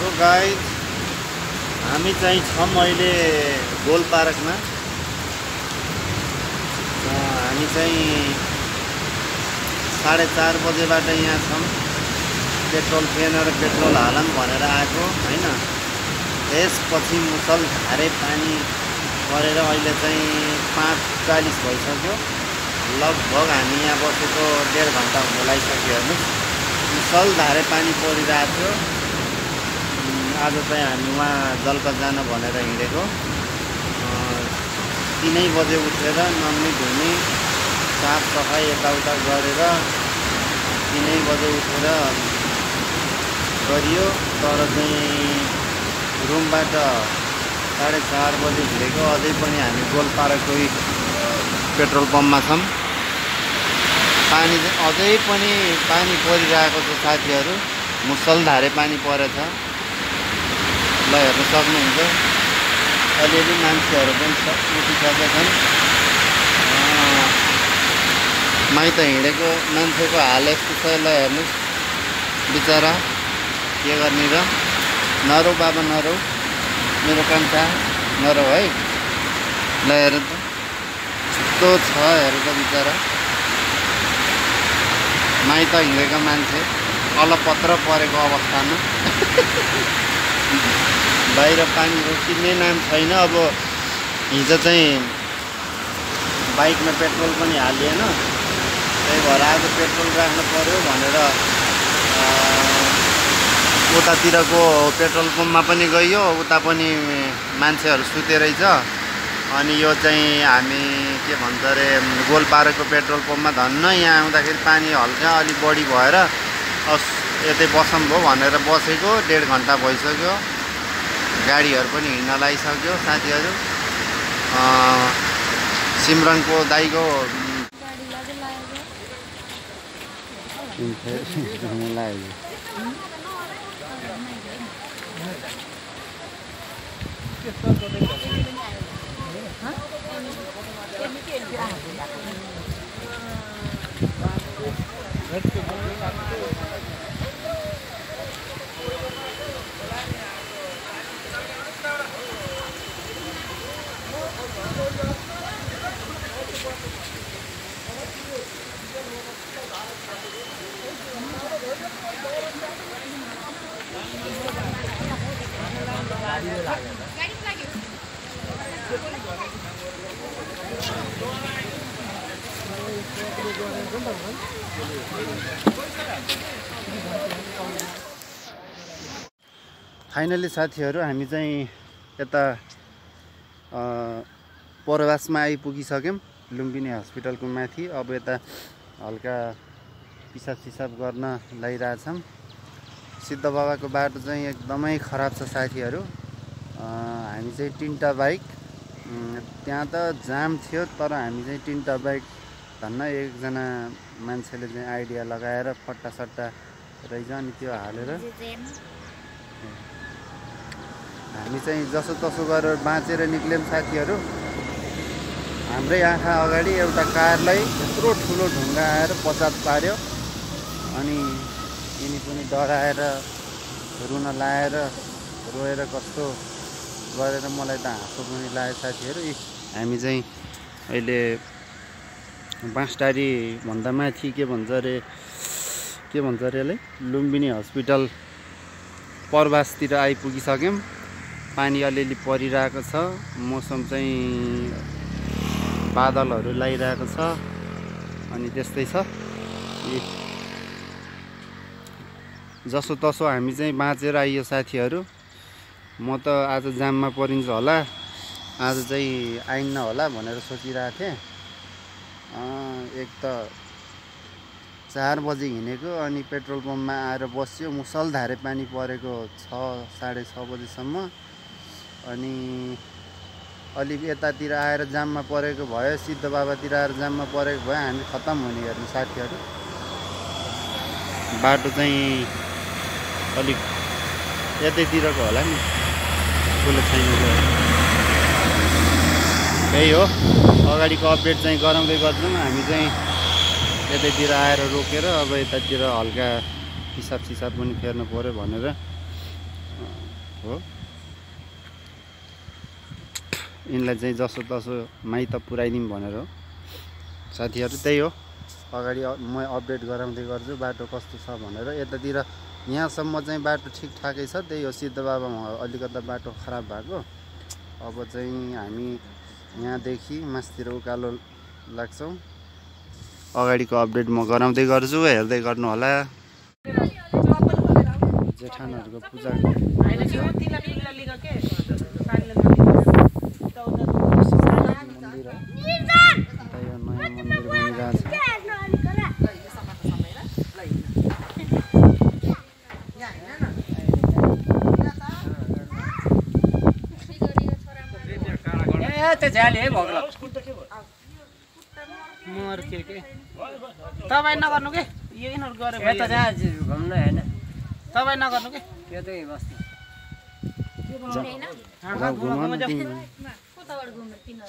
So guys हामी चाहिँ छौँ अहिले गोलपार्कमा। हामी चाहिँ 4:30 बजेबाट यहाँ छौँ। पेट्रोल फेनेर पेट्रोल हालौँ भनेर आएको हैन। त्यसपछि मुसलधारे पानी परेर अहिले चाहिँ 5:40 भइसक्यो। लगभग हामी यहाँ बसेको 1.5 घन्टा हुन लागिसक्यो। हेर्नुहोस्, मुसलधारे पानी परिरहेको थियो। आज चाहिँ हामी वहाँ जलपा जान भनेर हिँडेको। 3 बजे उठेर नुहाउने धुने साफ सफाई यताउता गरेर 3 बजे उठेर गरियो। तर चाहिँ रुमबाट 4:30 बजे हिँडेको। अझै पनि हामी गोलपार्ककै पेट्रोल पम्पमा छौँ। पानी अझै पनि पानी परिरहेको छ साथीहरू। मुसलधारे पानी परेछ। ल हेर्न सक्नुहुन्छ, अलिअलि मान्छेहरू पनि उठिसकेका छन्। माइत हिँडेको मान्छेको हाल यस्तो छ। ल हेर्नुहोस्, बिचरा के गर्ने र। नरौ बाबा नरौ, मेरो कान्छा नरौ है। ल हेर त यस्तो छ, हेर त बिचरा। माइत हिँडेको मान्छे अलपत्र परेको अवस्थामा। बाहिर पानी रोकिने नाम छैन। अब हिजो चाहिँ बाइकमा पेट्रोल पनि हालिएन, त्यही भएर आज पेट्रोल राख्नु पर्यो भनेर उतातिरको पेट्रोल पम्पमा पनि गइयो। उता पनि मान्छेहरू सुते रहेछ। अनि यो चाहिँ हामी के भन्छ अरे गोलपार्कको पेट्रोल पम्पमा धन्न यहाँ आउँदाखेरि पानी हल्का अलिक बढी भएर यतै बसौँ भयो भनेर बसेको। 1.5 घन्टा भइसक्यो। गाडीहरू पनि हिँड्न लागिसक्यो साथीहरू। सिमरनको दाइको फाइनली साथीहरू हामी चाहिँ यता प्रवासमा आइपुगिसक्यौँ। लुम्बिनी हस्पिटलको माथि। अब यता हल्का पिसाब गर्न लागिरहेछौँ। सिद्ध बाबाको बाटो चाहिँ एकदमै खराब छ साथीहरू। हामी चाहिँ 3टा बाइक, त्यहाँ त जाम थियो तर हामी चाहिँ 3टा बाइक धन्न एकजना मान्छेले चाहिँ आइडिया लगाएर फट्टासट्टा रहेछ अनि त्यो हालेर हामी चाहिँ जसो तसो गरेर बाँचेर निक्ल्यौँ साथीहरू। हाम्रै आँखा अगाडि एउटा कारलाई यत्रो ठुलो ढुङ्गा आएर पचात पार्यो। अनि यिनी पनि डराएर रुन लाएर रोएर कस्तो गरेर मलाई त हाँसो पनि लाग्यो साथीहरू। हामी चाहिँ अहिले बाँसटारी भन्दा माथि के भन्छ अरे यसलाई लुम्बिनी हस्पिटल प्रवासतिर आइपुगिसक्यौँ। पानी अलिअलि परिरहेको छ। मौसम चाहिँ बादलहरू लागिरहेको छ अनि त्यस्तै छ। जसो तसो हामी चाहिँ बाँचेर आइयो साथीहरू। म त आज जाममा परिन्छ होला, आज चाहिँ आइन्न होला भनेर सोचिरहेको थिएँ। एक त 4 बजे हिँडेको अनि पेट्रोल पम्पमा आएर बस्यो। मुसलधारे पानी परेको 6-6:30 बजेसम्म। अनि अलि यतातिर आएर जाममा परेको भयो, सिद्ध बाबातिर आएर जाममा परेको भयो, हामी खत्तम हुने हेर्नु साथीहरू। बाटो चाहिँ अलिक यतैतिरको होला नि, ठुलो छैन। त्यही हो, अगाडिको अपडेट चाहिँ गराउँदै गर्छौँ। हामी चाहिँ यतैतिर आएर रोकेर अब यतातिर हल्का पिसाब पनि फेर्नु पर्यो भनेर हो यिनलाई चाहिँ जसो तसो माइत पुऱ्याइदिउँ भनेर हो साथीहरू। त्यही हो अगाडि म अपडेट गराउँदै गर्छु बाटो कस्तो छ भनेर। यतातिर यहाँसम्म चाहिँ बाटो ठिकठाकै छ, त्यही हो सिद्धबाबामा अलिकता बाटो खराब भएको। अब चाहिँ हामी यहाँदेखि मास्तिर उकालो लाग्छौँ। अगाडिको अपडेट म गराउँदै गर्छु, हेर्दै गर्नु होला। जेठानहरूको पूजा तपाईँ नगर्नु के यो यिनीहरू गरे यता जहाँ घुम्न हैन तपाईँ नगर्नु के त्यो चाहिँ बस्ती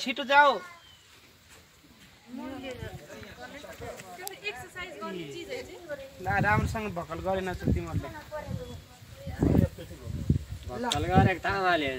छिटो जाऊ। ल राम्रोसँग भक्कल गरेन छ तिमीहरूले। भक्कल गरेको तामाले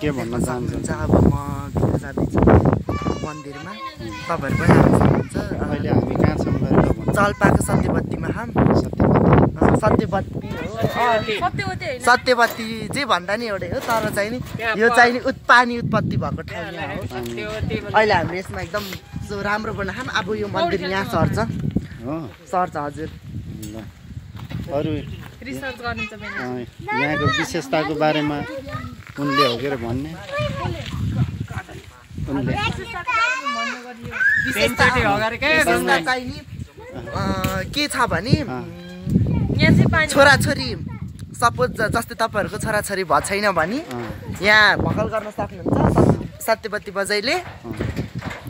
के भन्न चाहनुहुन्छ? अब म भित्र जाँदैछु मन्दिरमा, तपाईँहरू पनि आउन सक्नुहुन्छ। अहिले हामी कहाँ छौँ गरेर भन्नु? जलपाको सत्यवतीमा हम सत्यवती जे भन्दा नि एउटै हो, तर चाहिँ नि यो चाहिँ नि पानी उत्पत्ति भएको ठाउँ यहाँ हो। अहिले हामीले यसमा एकदम राम्रो बनाउँ। अब यो मन्दिर यहाँ सर्छ हजुर। अरू रिसर्च गर्नुहुन्छ भने यहाँको विशेषताको बारेमा उनले हो के अरे भन्ने उनले विशेषता चाहिँ नि के छ भने छोराछोरी सपोज जस्तै तपाईँहरूको छोराछोरी भएको छैन भने यहाँ भकल गर्न सक्नुहुन्छ। सत्यवती बजाइले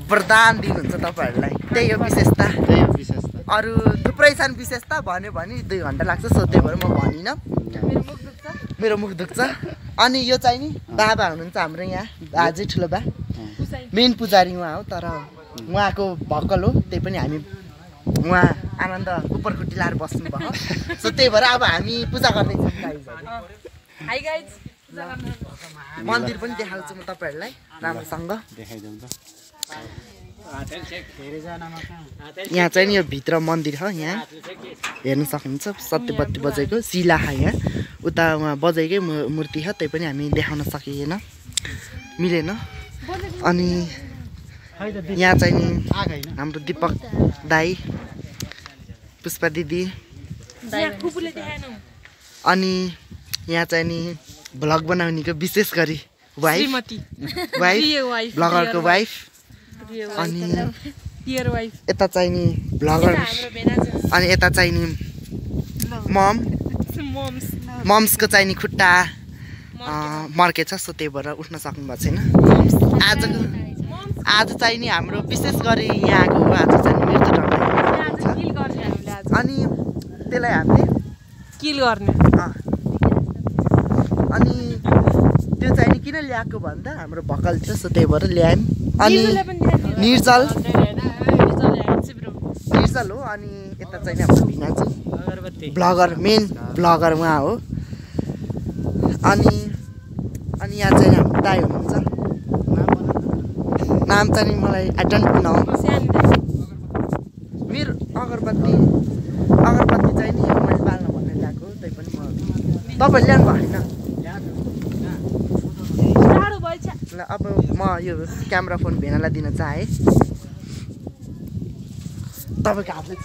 वरदान दिनुहुन्छ तपाईँहरूलाई, त्यही हो विशेषता। अरू थुप्रै छन् विशेषता, भन्यो भने 2 घन्टा लाग्छ, सो त्यही भएर म भनिनँ, मेरो मुख दुख्छ। अनि यो चाहिँ नि बाबा हुनुहुन्छ हाम्रो यहाँ, बाजे ठुलो बा मेन पुजारी उहाँ हो, तर उहाँको भक्कल हो, त्यही पनि हामी उहाँ आनन्द उपरखुट्टी लाएर बस्नु भयो। सो त्यही भएर अब हामी पूजा गर्दैछौँ। मन्दिर पनि देखाउँछु म तपाईँहरूलाई राम्रोसँग देखाइदिउँ त। यहाँ चाहिँ नि यो भित्र मन्दिर हो, यहाँ हेर्न सक्नुहुन्छ। सत्यवती बजाइको शिला है यहाँ, उता उहाँ बजाइकै मूर्ति हो, त्यही पनि हामी देखाउन सकिएन, मिलेन। अनि यहाँ चाहिँ नि हाम्रो दिपक दाई, पुष्पा दिदी, अनि यहाँ चाहिँ नि भ्लग बनाउनेको विशेष गरी वाइफ भ्लगरको वाइफ, अनि यता चाहिँ नि भ्लगर, अनि यता चाहिँ नि मम्सको चाहिँ नि खुट्टा मर्केछ, सो त्यही भएर उठ्न सक्नु भएको छैन। आज चाहिँ नि हाम्रो विशेष गरी यहाँको हो, आज चाहिँ मृत्युदण्ड, अनि त्यसलाई हामीले किल गर्ने। अनि त्यो चाहिँ नि किन ल्याएको भन्दा हाम्रो भक्कल थियो, सो त्यही भएर ल्यायौँ। अनि निर्जल हो। अनि यता चाहिँ हाम्रो भिनाजु ब्लगर, मेन ब्लगर उहाँ हो। अनि यहाँ चाहिँ हाम्रो दाई हुनुहुन्छ, नाम चाहिँ नि मलाई आई डोन्ट नो। मेरो अगरबत्ती चाहिँ नि मैले पाल्न भनेर ल्याएको, त्यही पनि तपाईँले ल्याउनु भएन। ल अब म यो क्यामेरा फोन भेनालाई दिन चाहेँ, तपाईँको हातले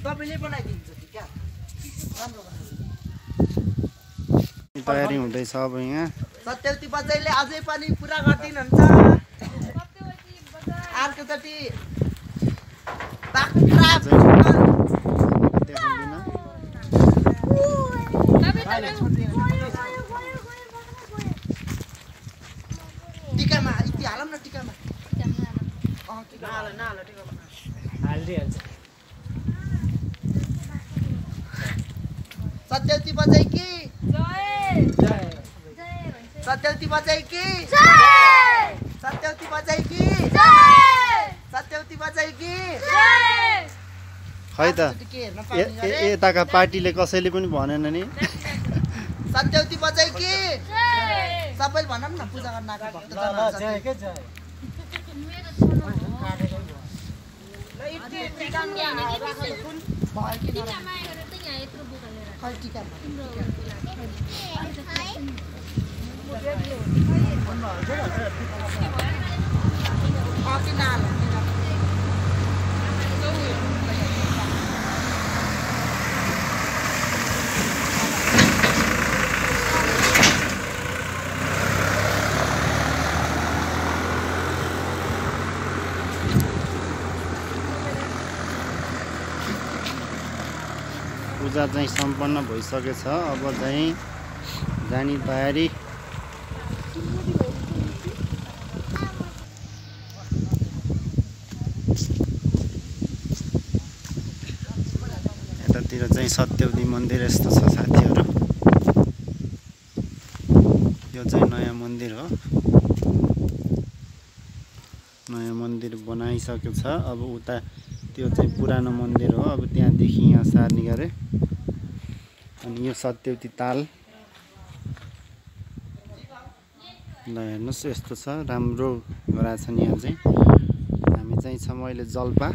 तपाईँले बनाइदिन्छ क्या, तयारी हुँदैछ अब यहाँ। सत्यवती बजाइले अझै पनि पुरा गरिदिनुहुन्छ। अर्कोचोटि टिकामा मुर्ती हालौँ न टिकामा हालिदिइहाल्छ सत्यवती बजाई कि सत्यवती बजाई कि सत्यवती बजाई कि सत्यवती बजाई कि खै त के हेर्न पाउने गरे यताका पार्टीले कसैले पनि भनेन नि सत्यवती बजाई कि सबैले भनौँ न पूजा गर्न आएको भक्तजनहरू पूजा चाहिँ सम्पन्न भइसकेछ अब चाहिँ जाने तयारी यतातिर चाहिँ सत्यवती मन्दिर यस्तो छ साथीहरू यो चाहिँ नयाँ मन्दिर हो नयाँ मन्दिर बनाइसकेको छ अब उता त्यो चाहिँ पुरानो मन्दिर हो अब त्यहाँदेखि यहाँ सार्ने गरे अनि यो सत्यवती ताल ल हेर्नुहोस् यस्तो छ राम्रो गराएको छ नि यहाँ चाहिँ हामी चाहिँ छ मैले जल्पा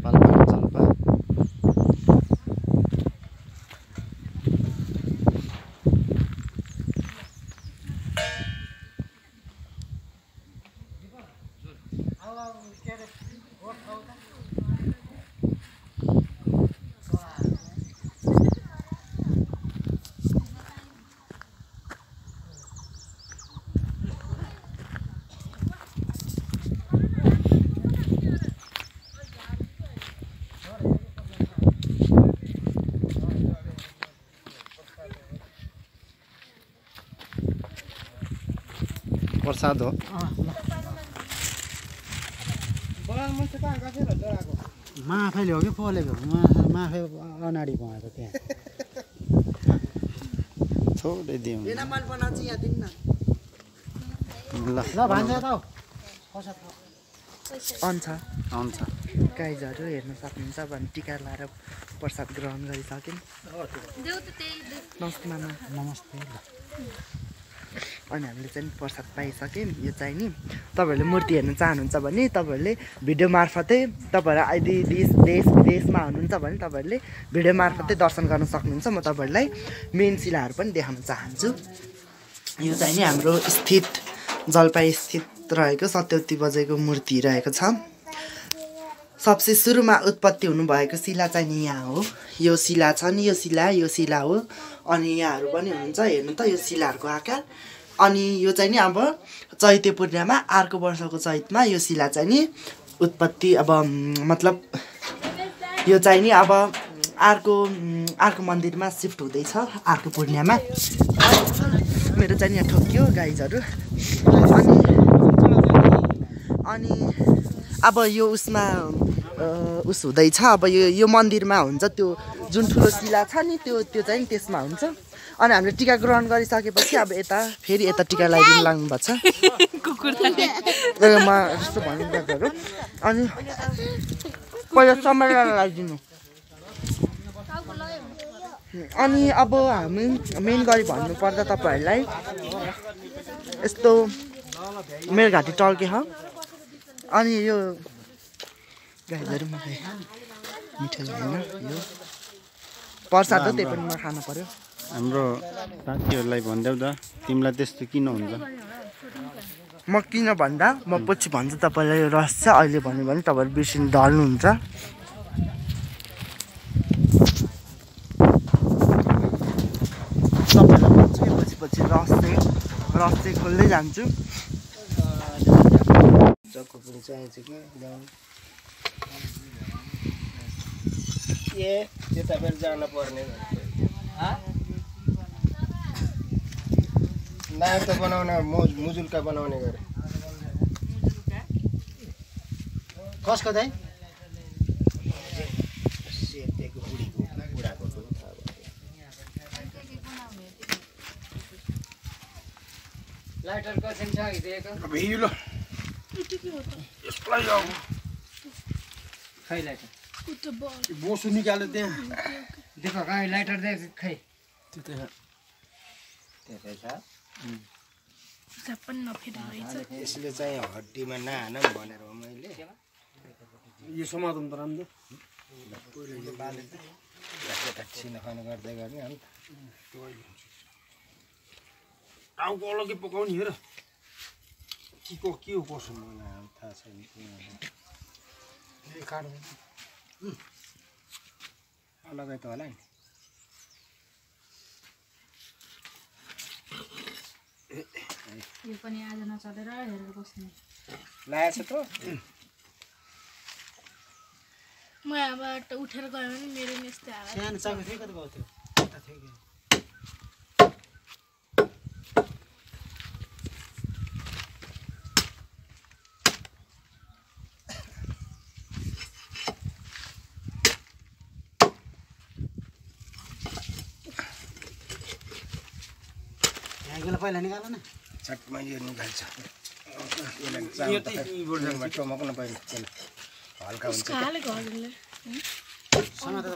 पाल्पाको जल्पा प्रसाद हो माफैले हो कि पोलेको माफै अनाडी भएर त्यहाँ थोरै दिउँ बेनामाल बनाउँछ यहाँ दिन्न ल भान्जा त आउँछ आउँछ गाइजहरू हेर्न सक्नुहुन्छ भने टिका लाएर प्रसाद ग्रहण गरिसक्यौँ नमस्ते मामा नमस्ते अनि हामीले चाहिँ प्रसाद पाइसक्यौँ यो चाहिँ नि तपाईँहरूले मूर्ति हेर्न चाहनुहुन्छ भने तपाईँहरूले भिडियो मार्फतै तपाईँहरू यदि देश विदेशमा हुनुहुन्छ भने तपाईँहरूले भिडियो मार्फतै दर्शन गर्न सक्नुहुन्छ म तपाईँहरूलाई मेन शिलाहरू पनि देखाउन चाहन्छु यो चाहिँ नि हाम्रो स्थित जलपाई स्थित रहेको सत्यवती बजाईको मूर्ति रहेको छ सबसे सुरुमा उत्पत्ति हुनुभएको शिला चाहिँ नि यहाँ हो यो शिला छ नि यो शिला हो अनि यहाँहरू पनि हुनुहुन्छ हेर्नु त यो शिलाहरूको आकार अनि यो चाहिँ नि अब चैते पूर्णिमामा अर्को वर्षको चैतमा यो शिला चाहिँ नि उत्पत्ति अब मतलब यो चाहिँ नि अब अर्को मन्दिरमा सिफ्ट हुँदैछ अर्को पूर्णिमामा मेरो चाहिँ यहाँ ठोक्यो गाइजहरू अनि अब यो उसमा उस हुँदैछ अब यो मन्दिरमा हुन्छ त्यो जुन ठुलो शिला छ नि त्यो चाहिँ त्यसमा हुन्छ अनि हामीले टिका ग्रहण गरिसकेपछि अब फेरि यता टिका लगाइदिनु लाग्नुभएको छ म जस्तो भन्नु अनि पहिला समयलाई लगाइदिनु अनि अब हामी मेन गरी भन्नुपर्दा तपाईँहरूलाई यस्तो मेरो घाँटी टल्के हो अनि यो गाईहरू मलाई मिठो लागेन यो प्रसाद हो त्यही पनि म खानु पर्यो हाम्रो साथीहरूलाई भनिदेऊ त तिमीलाई त्यस्तो किन हुन्छ म किन भन्दा म पछि भन्छु तपाईँलाई रस छ अहिले भन्यो भने तपाईँहरू बिर्सिनु ढल्नुहुन्छ तपाईँलाई भन्छु पछि रस चाहिँ खोल्दै जान्छु चक्को चाहिन्छ कि ए त्यता फेरि जान पर्ने नाक त बनाउने मुजुल्का बनाउने गरे कसको दाइ सेतेको बुढीको बुढाको पनि थाहा भयो लाइटर कसिन छ हिँडेको भिलो यसलाई अब खै लाइटर बोसो निकाल्यो त्यहाँ देखो कहाँ लाइटर देख खै त्यो त्यहाँ यसले चाहिँ हड्डीमा नहान भनेर हो मैले यो समातम त राम्रो पहिले यो बाले छिना खानु गर्दै गर्ने अन्त टाउको अलग्गै पकाउने हेर के हो कसो मलाई थाहा छैन अलगै त होला नि यो पनि आज नचलेर हेरेर बस्ने लागेछ त म यहाँबाट उठेर गयो भने मेरो नि यस्तै हाल सानो चाकु थियो कति गएको थियो यता थियो कि यहाँ पहिला निकाल न छटमा यो निकाल्छ यसलाई टमाउन पाइन्छ हल्का हुन्छ हालेको हजुरले समातेर